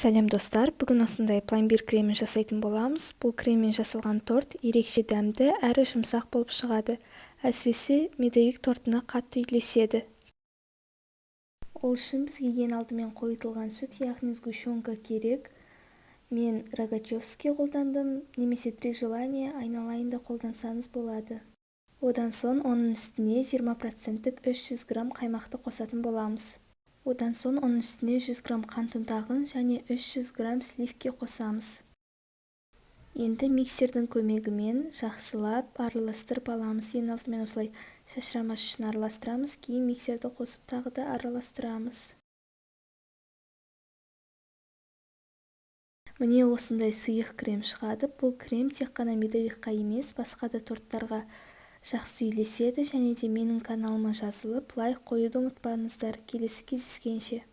Сәлем, достар! Бүгін осындай пломбир кремін жасайтын боламыз. Бұл креммен жасалған торт ерекше дәмді әрі жұмсақ болып шығады. Әсіресе медовик тортына қатты үйлеседі. Ол үшін бізге ең алдымен қойытылған сүт, яғни сгущенка керек. Мен «Рогачевский» қолдандым немесе «Три желания», айналайын да қолдансаңыз болады. Одан соң оның үстіне 20 проценттік 300 грамм қаймақты қосатын боламыз. Одан соң оның үстіне 100 грамм қант ұнтағын және 300 грамм сливки қосамыз. Енді миксердің көмегімен жақсылап араластырып аламыз. Ең алдымен осылай шашырамас үшін араластырамыз, кейін миксерді қосып, тағы да араластырамыз. Міне, осындай сұйық крем шығады. Бұл крем тек қана медовикқа емес, басқа да торттарға жақсы үйлеседі. Және де менің каналыма жазылып, лайк қоюды ұмытпаңыздар. Келесі кездескенше!